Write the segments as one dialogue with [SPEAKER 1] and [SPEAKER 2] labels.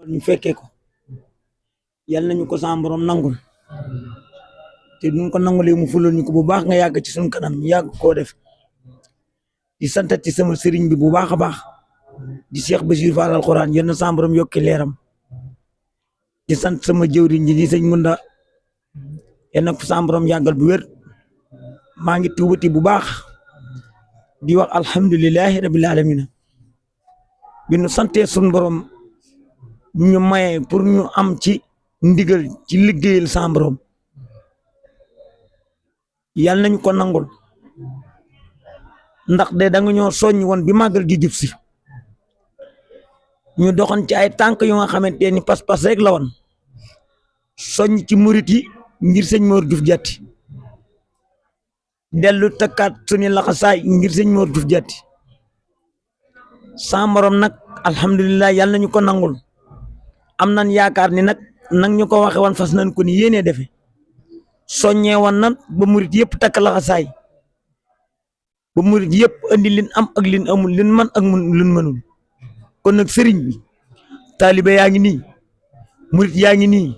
[SPEAKER 1] ñu fekkee ko yal nañu ko sa borom nangul te duñ ko nangulee mu fulal ñu ko bu baax nga yàgg ci suñu kanam ñu yàgg koo def di sant ci sama sëriñ bi bu baax a baax di Cheikh Bassirou Fall alquran yal na sa borom yokki leeram di sant sama jëwriñ ji di sëñ Ngunda yal na ko sa borom yàggal bu wér maa ngi tuubati bu baax di wax alhamdulillahi rabbil alamin bi nu santee suñu borom bu ñu mayee pour ñu am ci ndigal ci liggéeyal sa borom yal nañu ko nangul ndax de da nga ñoo soññ woon bi màggal gi jub si ñu doxoon ci ay tànk yu nga xamante ni pas-pas rek la woon soññ ci murit yi ngir sëñ Mor Diouf Diatty dellu takkaat suñu laxasaay ngir sëñ Mor Diouf Diatty sa borom nag alhamdulilah yal nañu ko nangul am nañ yaakaar ni nag ñu ko waxe woon fas nañ ko ni yéenee defe soññee woon nan ba murit yëpp takk laxasaay ba murit yëpp andi lin am ak lin amul lin man ak lin mënul kon nag sëriñ bi taalibe yaa ngi nii murit yaa ngi nii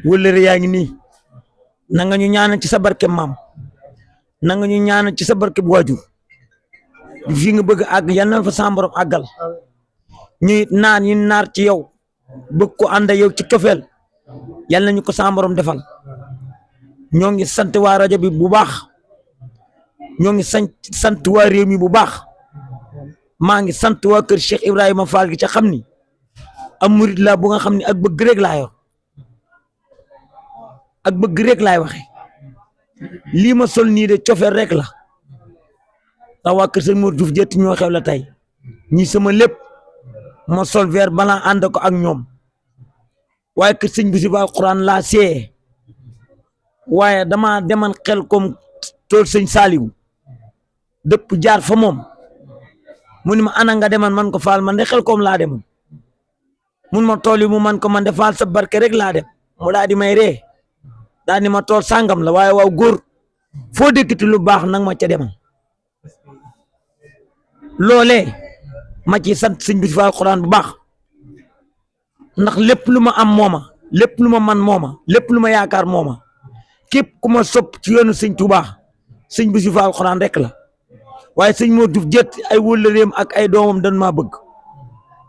[SPEAKER 1] wëllëre yaa ngi nii na nga ñu ñaanal ci sa barke maam na nga ñu ñaanal ci sa barke waajur fi nga bëgg àgg yal na fa sa borom àggal ñuy naan ñu naar ci yow bëgg ko ànd yow ci cofeel yal nañu ko sa borom defal ñoo ngi sant waa rajo bi bu baax ñoo ngi sant waa réew mi bu baax maa ngi sant waa kër Cheikh Ibrahima Fall gi ca xam ni am murit laa bu nga xam ni ak bëgg rek laa yor ak bëgg rek laay waxe lii ma sol nii de cofeel rek la ndax waa kër sëñ Mor Diouf Diatty ñoo xew la tey ñi sama lépp ma sol vert balaa ànd ko ak ñoom waaye kër sëñ Bassirou Fall alquran laa see waaye dama deman xel comme tool sëñ Saliou dëpp jaar fa moom mu ni ma ana nga deman man ko faal man de xel comme laa demoon mun ma tool yi mu man ko man de faal sa barke rek laa dem mu daa di may ree daa ni ma tool sàngam la waaye waaw góor foo dëkkati lu baax nag ma ca demal loolee ma ci sant sëñ Bassirou Fall alquran bu baax ndax lépp lu ma am mooma lépp lu ma man mooma lépp lu ma yaakaar mooma képp ku ma sopp ci yoonu sëñ Touba sëñ Bassirou Fall alquran rek la waaye sëñ Mor Diouf Diatty ay wëllëreem ak ay doomam dañ maa bëgg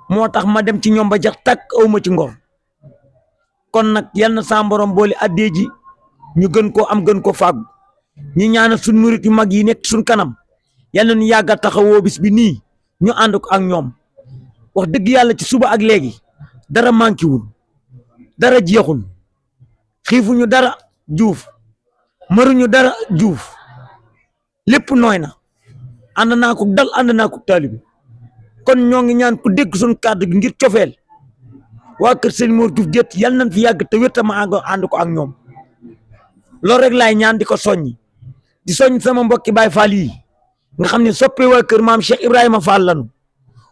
[SPEAKER 1] moo tax ma dem ci ñoom ba jax takk aw ma ci ngor kon nag yal na sa borom boole addee ji ñu gën koo am gën koo fàggu ñu ñaanal suñ murit yu mag yi nekk suñ kanam yal na ñu yàgg a taxawoo bis bi nii ñu ànd ko ak ñoom wax dëgg yàlla ci suba ak léegi dara manqué wul dara jeexul xiifuñu dara Diouf maruñu dara Diouf lépp nooy na ànd naa ko dal ànd naa ko taalibi kon ñoo ngi ñaan ku dégg suñ kàddu gi ngir cofeel waa kër sëñ Mor Diouf Diatty yal nañ fi yàgg te wéttama ànd ko ak ñoom loolu rek laay ñaan di ko soññi di soññ sama mbokki Baay Faal yi nga xam ne soppe waa kër maam Cheikh Ibrahima Fall lanu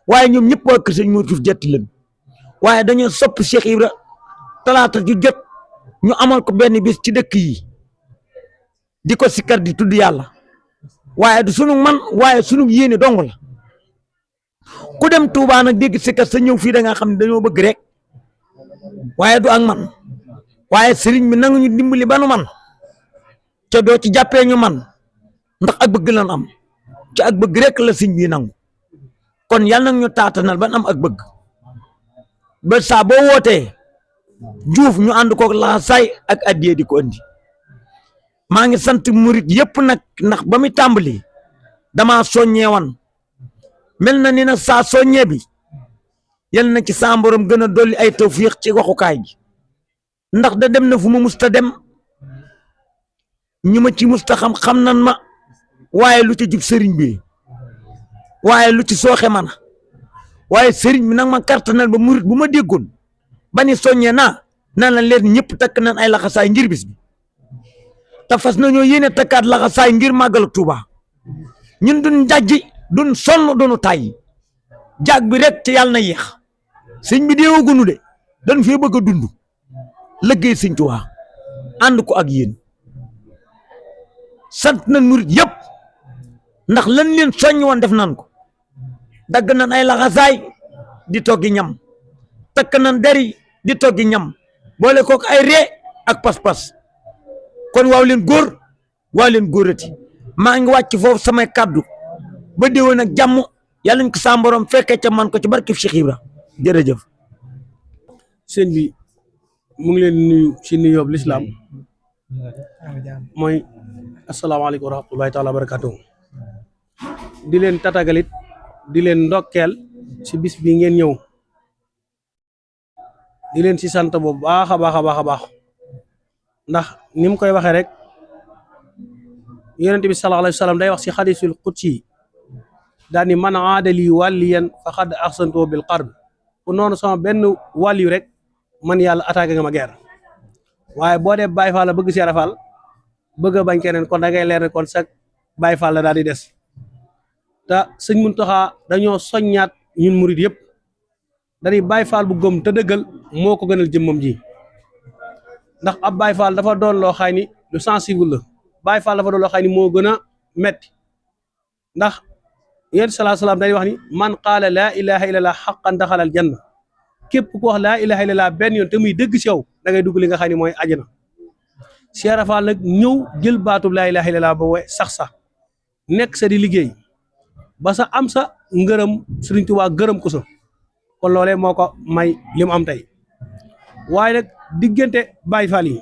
[SPEAKER 1] waaye ñoom ñëpp waa kër sëñ Mor Diouf Diatty lañu waaye dañoo sopp Cheikh Ibra talaata ju jot ñu amal ko benn bis ci dëkk yi di ko sikkar di tudd yàlla waaye du sunu man waaye sunu yéene dong la ku dem Touba nag dégg sikkar sa ñëw fii da nga xam ne dañoo bëgg rek waaye du ak man waaye sëriñ bi nangu ñu dimbali ba nu man ca doo ci jàppee ñu man ndax ak bëgg lan am ci ak bëgg rek la sëriñ bi nangu kon yàlla nag ñu taatanal ban am ak bëgg ba saa boo wootee Diouf ñu ànd koog la say ak addiyee di ko andi maa ngi sant murit yëpp nag ndax ba muy tàmbali dama soññee wan mel na ni nag saa soññee bi yal na ci sa borom gën a dolli ay tawfiix ci waxukaay gi ndax da dem na fu ma musta dem ñu ma ci musta xam nan ma waaye lu ci jub sëriñ bi waaye lu ci sooxe mana waaye sëriñ bi nag ma kartanal ba murit bu ma déggoon ba ni soññee naa la leer ñëpp takk nañ ay laxasaay ngir bis bi te fas nañoo yéene takkaat laxasaay ngir màggal Tuuba ñun duñ jàjji duñ sonn duñu tàyyi jaag bi rek ci yàlla na yéex sëñ bi deewagunu de dañ fee bëgg a dund liggéey sëñ Tuuba ànd ko ak yéen sant nañ murit yëpp ndax lan leen soññ woon def nan ko dagg nañ ay laxasaay di toggi ñam takk nan dari di toggi ñam boole kook ay ree ak pas-pas kon waaw leen góor waaw leen góorati maa ngi wàcc foofu samay kàddu ba déwén ak jàmm yàlla ñu ko sa borom fekkee ca man ko ci barkeb Cheikh Ibra jërëjëf.
[SPEAKER 2] sëñ bi mu ngi leen nuyu ci nuyoo bu lislaam mooy asalaamaaleykum wa rahmatullahi taala wa barakatuh di leen tatagalit di leen ndokkeel ci bis bi ngeen ñëw di leen ci sant bu baax a baax a baax a baax ndax ni mu koy waxee rek yonent bi sallallahu alayhi wa sallam day wax ci xadisul qudsi daal ni man aadali waliyan faqad ahsantu bil qarb ku noonu sama benn wàlliyu rek man yàlla attaqué nga ma guerre waaye boo dee Baay Faal la bëgg Seera Faal bëgg a bañ keneen kon da ngay leer ne kon sax Baay Faal la daal di des te sëñ Muntaxa dañoo soññaat ñun murid yëpp dañuy Baay Faal bu gëm te dëggal moo ko gënal jëmmam ji ndax ab Baay Faal dafa doon loo xay ni lu sensible la Baay Faal dafa doon loo xay ni moo gën a metti ndax yéen salaa salaam day wax ni man qaala laa ilaha illallah xaqan daxalal janna képp ku wax laa ilaha illallah benn yoon te muy dëgg ci yow da ngay dugg li nga xam ne mooy àjjana Cheikh Rafal nag ñëw jël baatub laa ilaha illallah ba woy sax nekk sa di liggéey ba sa am sa ngërëm Sëriñ Tuubaa gërëm ko sa kon loolee moo ko may li mu am tey waaye nag diggante Baay Faal yi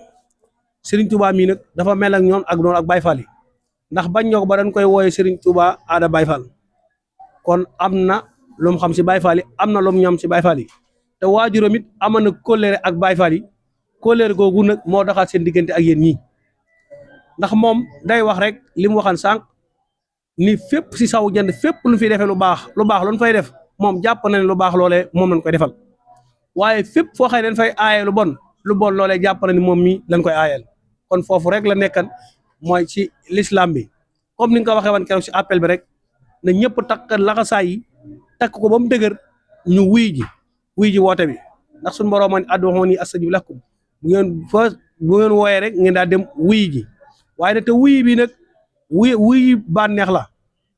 [SPEAKER 2] Sëriñ Tuubaa mii nag dafa mel ak ñoom ak noonu ak Baay Faal yi ndax bañ ñoo ko ba dañ koy wooye Sëriñ Tuubaa aada Baay Faal kon am na lu mu xam si Baay Faal yi am na lu mu ñam si Baay Faal yi te waajuram it amoon na kóllëre ak Baay Faal yi kóllëre googu nag moo doxaat seen diggante ak yéen ñii ndax moom day wax rek li mu waxan sànq ni fépp si saw jënd fépp lu fi defee lu baax lu fay def moom jàpp na ne lu baax loolee moom lañ koy defal waaye fépp foo xëy dañ fay aaye lu bon loolee jàpp na ni moom mii lañ koy aayal kon foofu rek la nekkan mooy ci l'islam bi comme ni nga ko waxee woon keroog si appel bi rek na ñëpp takk laxasaay yi takk ko ba mu dëgër ñu wuy ji woote bi ndax suñu borom man ud'uuni astajib lakum bu ngeen wooyee rek ngeen daal dem wuy ji waaye nag te wuy bi nag wuy bànneex la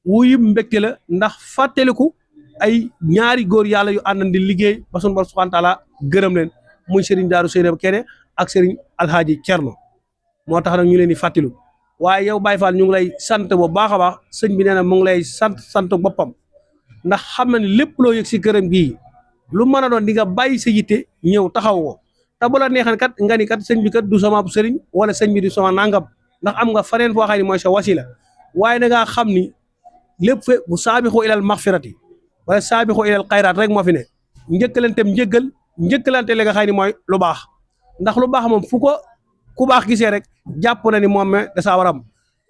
[SPEAKER 2] wuy mbégte la ndax fàttaliku ay ñaari góor yàlla yu àndan di liggéey ba suñu borom subhaanahu wa taala gërëm leen muy Serigne Darou Seynabou Kéré ak Serigne Alhaaji Cerno moo tax nag ñu leen di fàttaliku waaye yow Baye Fall ñu ngi lay sant bu baax a baax sëñ bi nee na mu ngi lay sant boppam ndax xam na ni lépp loo yëg si këram gii lu mën a doon di nga bàyyi sa yitte ñëw taxaw ko te bu la neexee kat nga ni kat sëñ bi kat du sama sëriñ wala sëñ bi du sama nangam ndax am nga faneen foo xam ne mooy sa wasila waaye da ngaa xam ni lépp fe bu saabixu ilal maxfirati wala saabixu ilal xayraat rek moo fi ne njëkkalanteem njëkkalante li nga xam ne mooy lu baax ndax lu baax moom fu ko ku baax gisee rek jàpp na ni moom da saa war am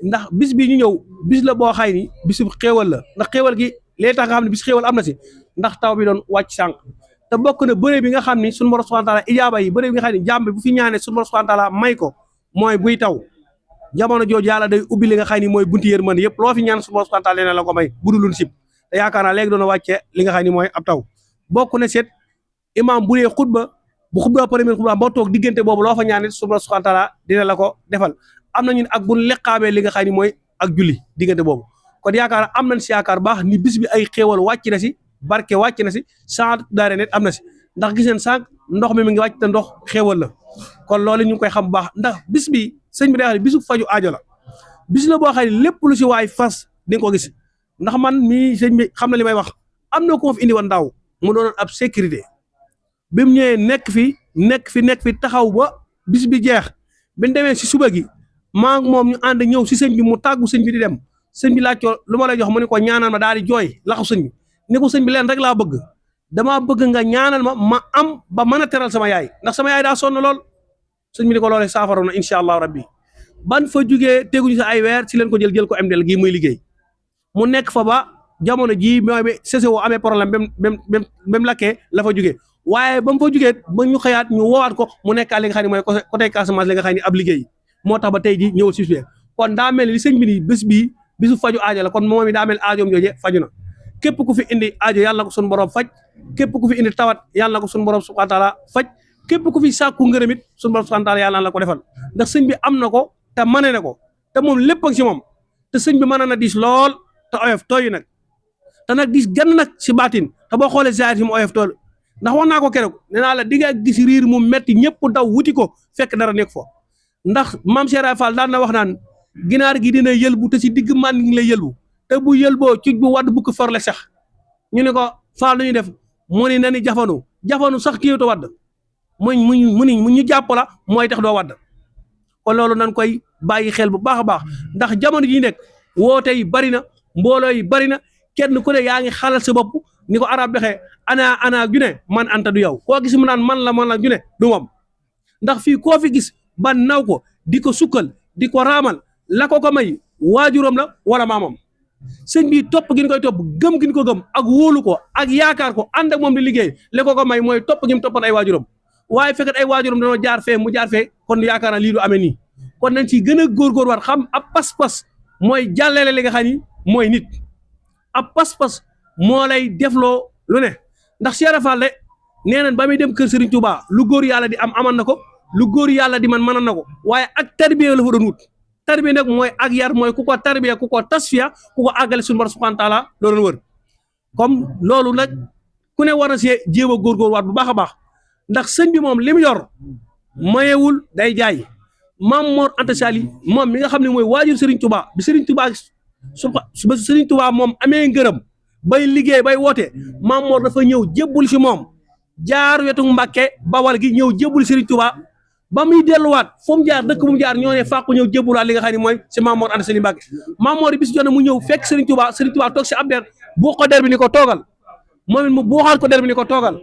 [SPEAKER 2] ndax bis bi ñu ñëw bis la boo xay ni bisu xéewal la ndax xéewal gi lee tax nga xam ne bis xéewal am na si ndax taw bi doon wàcc sànq te bokk na bëre bi nga xam ni suñu borom subhanahu wa taala ijaaba yi bëre bi nga xam ne jàmm bi bu fi ñaanee suñu borom subhanahu wa taala may ko mooy buy taw jamono jooju yàlla day ubbi li nga xam ni mooy bunti yërmande yëpp loo fi ñaan suñu borom subhanahu wa taala nee na la ko may budulun sib te yaakaar naa léegi doon wàccee li nga xam ni mooy ab taw bokk na seet imam bu dee xutba bu xutba premier xutba boo toog diggante boobu loo fa ñaanee suñu borom subhanahu wa taala dina la ko defal am na ñun ak bu leqaamee li nga xam ni mooy ak julli diggante boobu kon yaakaar am nañ si yaakaar baax ni bis bi ay xéewal wàcc na si barke wàcc na si sant daare net am na si ndax gis ngeen sànq ndox mi ngi wàcc te ndox xéewal la kon loolu ñu ngi koy xam bu baax ndax bis bi sëñ bi day wax ne bisu faju aajo la bis la boo xam ne lépp lu si waay fas di nga ko gis ndax man mii sëñ bi xam na li may wax am na ko fi indi woon ndaw mu doon ab sécurité bi mu ñëwee nekk fi taxaw ba bis bi jeex bi ñu demee si suba gi maa ngi moom ñu ànd ñëw si sëñ bi mu tàggu sëñ bi di dem sëñ bi laaj ko lu ma lay jox mu ne ko ñaanal ma daal di jooy laxu sëñ bi ni ko sëñ bi leen rek laa bëgg damaa bëgg nga ñaanal ma am ba mën a teral sama yaay ndax sama yaay daa sonn lool sëñ bi ni ko loolee saafara na incha allahu rabbi ban fa jugee teguñu sa ay weer ci leen ko jël ko MDL gii muy liggéey mu nekk fa ba jamono jii mooy bi CCO amee problème bem lakkee la fa jugee waaye ba mu fa jugee ba ñu xëyaat ñu woowaat ko mu nekkaat li nga xam ne mooy côté Casamance li nga xam ne ab liggéey moo tax ba tey ji ñëw si kon daa mel li sëñ bi nii bés bii bisu faju aajo la kon moom mi daa mel aajoom jooje faju na képp ku fi indi aajo yàlla na ko suñu borom faj képp ku fi indi tawat yàlla na ko suñu borom subhanahu wa taala faj képp ku fi sàkku ngërëm it suñu borom subhanahu wa taala yàlla na la ko defal ndax sëñ bi am na ko te mane na ko te moom lépp ak si moom te sëñ bi mën na diis lool te oyof tooy nag te nag diis gann nag si baatin te boo xoolee ziar si mu oyof tool ndax wax naa ko keroog nee naa la di nga gis riir mu metti ñëpp daw wuti ko fekk dara nekk fo ndax maam Cheikh Fall daan na wax naan ginaar gi dina yëlbu te si digg man ngi lay yëlbu te bu yëlboo ci bu wadd bu ko forle sax ñu ne ko Fall lu ñuy def mu ni na ni jafanu sax kii to wadd mu ñu jàpp la mooy tax doo wadd kon loolu nan koy bàyyi xel bu baax a baax ndax jamono ji nekk woote yi bari na mbooloo yi bari na kenn ku ne yaa ngi xalal sa bopp ni ko arab waxee ana june man anta du yow koo gis mu naan man la june du moom ndax fii koo fi gis ban naw ko di ko sukkal di ko raamal la ko may waajuram la wala maamam sëñ bi topp gi ñu koy topp gëm gi ñu ko gëm ak wóolu ko ak yaakaar ko ànd ak moom di liggéey la ko may mooy topp gi mu toppoon ay waajuram waaye fekkat ay waajuram dañoo jaar fee mu jaar fee kon yaakaar naa lii du amee nii kon nañ ci gën a góorgóor war xam ab pas-pas mooy jàllale li nga xam ni mooy nit ab pas-pas moo lay defloo lu ne ndax Cheikh Fall de nee nañ ba muy dem kër Serigne Touba lu góor yàlla di am aman na ko lu góor yàlla di man mënoon na ko waaye ak tarbiya la fa doon wut tarbiya nag mooy ak yar mooy ku ko tarbiya ku ko tasfiya ku ko àggale suñu borom subhanahu wa taala loo doon wër comme loolu nag ku ne war na see jéem a góorgóor waat bu baax a baax ndax sëñ bi moom li mu yor mayewul day jaay Maam Mor Anta Sali moom mi nga xam ne mooy waajur Serigne Touba bi Serigne Touba ba Serigne Touba moom amee ngërëm bay liggéey bay woote Maam Mor dafa ñëw jébbul si moom jaar wetu Mbàkke Bawal gi ñëw jébbul Serigne Touba ba muy delluwaat fu mu jaar dëkk bu mu jaar ñoo ne fàqu ñëw jébbulaat li nga xam ne mooy si Maam Mor Anta Sali Mbàkke Maam Mor bis jone mu ñëw fekk Serigne Touba toog si ab der boo ko der bi ni ko toogal moom it mu buuxaat ko der bi ni ko toogal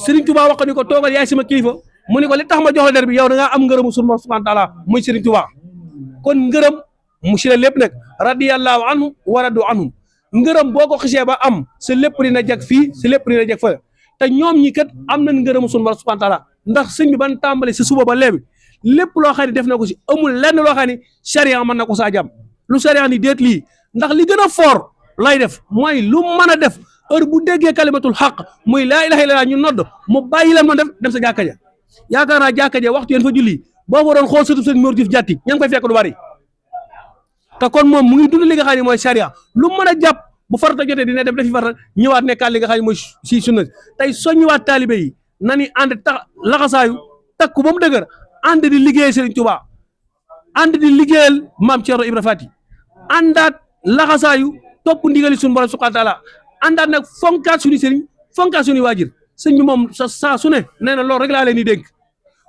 [SPEAKER 2] Serigne Touba wax ko ni ko toogal yaay sama kilifa mu ni ko li tax ma jox la der bi yow da ngaa am ngërëmu sunu Boroom subhanahu wa taala muy Serigne Touba kon ngërëm mu si la lépp nag radiyallahu anhu wa radu anhum ngërëm boo ko xisee ba am sa lépp dina jag fii sa lépp dina jag fa te ñoom ñi kat am nañ ngërëmu sunu Boroom subhanahu wa taala ndax sëñ bi ban tàmbali si suba ba léegi lépp loo xam ne def na ko si amul lenn loo xam ne charia mën na ko saa jàmm lu charia ni déet lii ndax li gën a fort lay def mooy lu mën a def heure bu déggee kalimatul xaq muy laa ilaha illallah ñu nodd mu bàyyi la man def dem sa jàkka ja yaakaar naa jàkka ja waxtu yéen fa julli boo ko doon xool surtout sëñ Mor Diouf jàtti ña ngi koy fekk du bari te kon moom mu ngi dund li nga xam ne mooy charia lu mën a jàpp bu farata jotee dina def defi farata ñëwaat nekkaat li nga xam ne mooy si sunna tey soññiwaat taalibe yi nani ànd tax laxasaayu takku ba mu dëgër ànd di liggéeyal Serigne Touba ànd di liggéeyal maam Thierno Ibra Fati àndaat laxasaayu topp ndigali suñu borom subhanahu wa taala àndaat nag fonkaat suñu sëriñ fonkaat suñu waajur sëñ bi moom sa saa su ne nee na loolu rek laa leen di dénk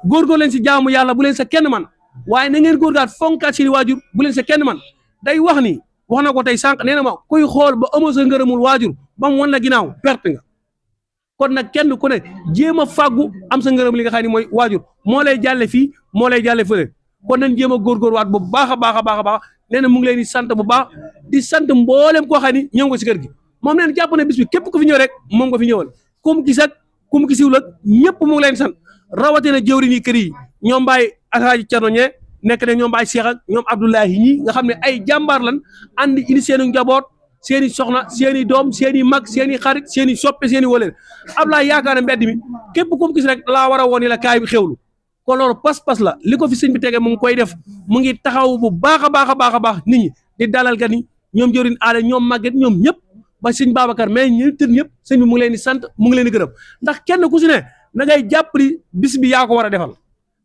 [SPEAKER 2] góorgóor leen si jaamu yàlla bu leen sa kenn man waaye na ngeen góorgaat fonkaat suñu waajur bu leen sa kenn man day wax ni wax na ko tey sànq nee na ma kuy xool ba amoo sa ngërëmul waajur ba mu wan la ginnaaw perte nga kon nag kenn ku ne jéem a fàggu am sa ngërëm li nga xam ne mooy waajur moo lay jàlle fii moo lay jàlle fële kon nañ jéem a góorgóorwaat bu baax a baax a baax a baax nee na mu ngi leen di sant bu baax di sant mboolem koo xam ne ñëw nga si kër gi moom nee na jàpp ne bis bi képp ku fi ñëw rek moom nga fi ñëwal ku mu gis ak ku mu gisiwul ak ñëpp mu ngi leen di sant rawatina jëwri ni kër yi ñoom Baye Alhaji Thierno ñee nekk ne ñoom Baye Cheikh ak ñoom Abdoulahi ñi nga xam ne ay jàmbaar lan ànd indi seeni njaboot seeni soxna seeni doom seeni mag seeni xarit seeni soppe seeni wëleel Ablaye yaakaar na mbedd mi képp ku mu gis rek laa war a woon ni la kaay bi xewlu kon loolu pas-pas la li ko fi sëñ bi tege mu ngi koy def mu ngi taxaw bu baax a baax a baax a baax nit ñi di dalal gan yi ñoom jëwriñ aada ñoom màgget ñoom ñëpp ba sëñ Babacar mais ñu tër ñëpp sëñ bi mu ngi leen di sant mu ngi leen di gërëm ndax kenn ku si ne na ngay jàpp ni bis bi yaa ko war a defal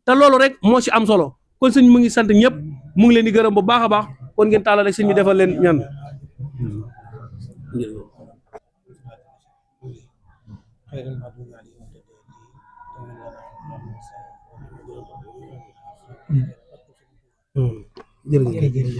[SPEAKER 2] te loolu rek moo si am solo kon sëñ mu ngi sant ñëpp mu ngi leen di gërëm bu baax a baax kon ngeen tàllal rek sëñ bi defal leen ñaan jërëjëf